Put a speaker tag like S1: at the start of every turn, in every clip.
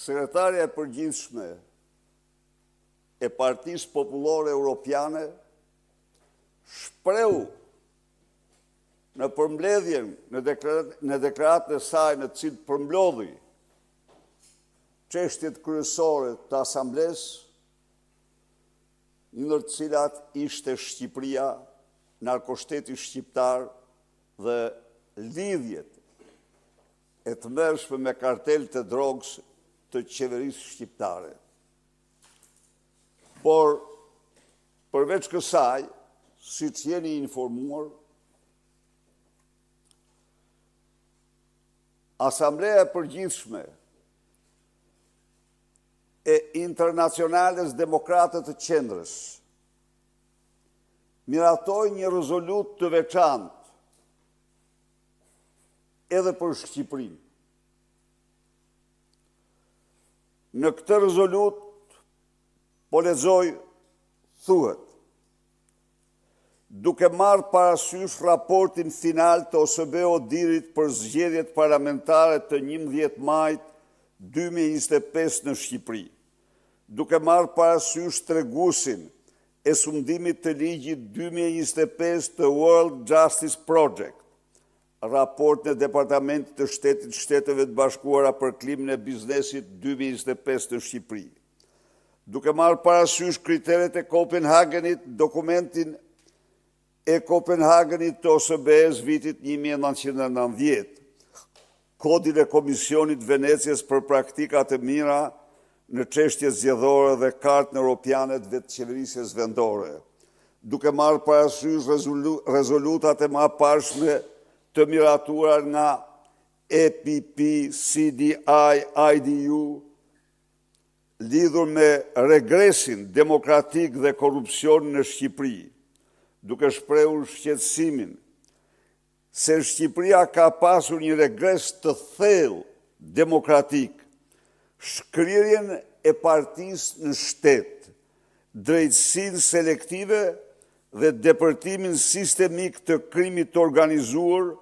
S1: Sekretarja e Përgjithshme e Partisë Popullore Europiane shprehu në përmbledhjen në në deklaratën e saj në të cilën përmblodhi çështjet kryesore të asamblesë, një ndër të cilat ishte Shqipëria, narkoshteti shqiptar dhe lidhjet e tmerrshme me kartelet e drogës të qeverisë shqiptare. Por, përveç kësaj, siç jeni informuar, Asambleja e Përgjithshme e Internacionales Demokrate të Qendrës miratoi një rezolutë të veçantë edhe për Shqipërinë. Në këtë rezolutë po lexoj thuhet duke marrë parasysh raportin final të OSBE-ODIHR-it për zgjedhjet parlamentare të 11 majit 2025 në Shqipëri, duke marrë parasysh treguesin e sundimit të ligjit 2025 të World Justice Project, raportin e Departamentit të Shtetit të Shteteve të Bashkuara për klimën e biznesit 2025 në Shqipëri. Duke marrë parasysh kriteret e Kopenhagenit, dokumentin e Kopenhagenit të OSBE-s vitit 1990, kodin e Komisionit të Venecias për praktikat e mira në çështjet zgjedhore dhe Kartën Europiane të Vetëqeverisjes Vendore. Duke marrë parasysh rezolutat e mëparshme të miratuara nga EPP, CDI, IDU, lidhur me regresin demokratik dhe korrupsionin në Shqipëri, duke shprehur shqetësimin se Shqipëria ka pasur një regres të thellë demokratik, shkrirjen e partisë në shtet, drejtësinë selektive dhe depërtimin sistemik të krimit të organizuar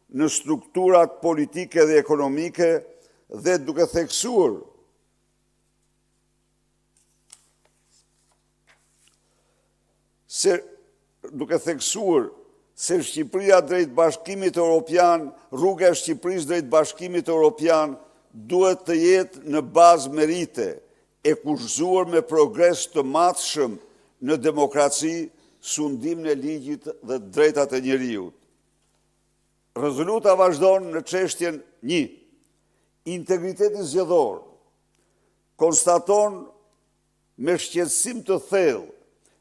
S1: në strukturat politike dhe ekonomike dhe duke theksuar se duke theksuar se Shqipëria drejt Bashkimit Europian, rruga e Shqipërisë drejt Bashkimit Europian duhet të jetë në bazë merite, e kushtëzuar me progres të matshëm në demokraci, sundimin e ligjit dhe të drejtat e njeriut. Rezoluta vazhdon në çështjen 1. Integriteti zgjedhor konstaton me shqetësim të thellë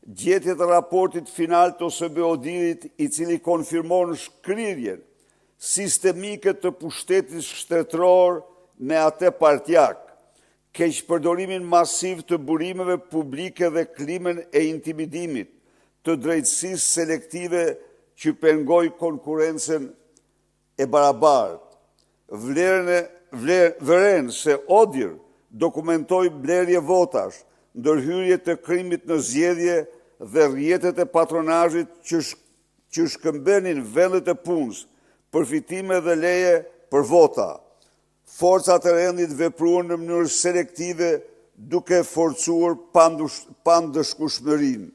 S1: gjetjet e raportit final të OSBE-ODIHR-it, i cili konfirmon shkrirjen sistemike të pushtetit shtetëror me atë partiak, keqpërdorimin masiv të burimeve publike dhe klimën e intimidimit të drejtësisë selektive që pengoi konkurrencën e barabartë. Vlerën e vler, vëren se ODIHR dokumentoi blerje votash, ndërhyrje të krimit në zgjedhje dhe rrjetet e patronazhit që sh, që shkëmbenin vendet e punës, përfitime dhe leje për vota. Forcat e rendit vepruan në mënyrë selektive duke forcuar pandëshkueshmërinë.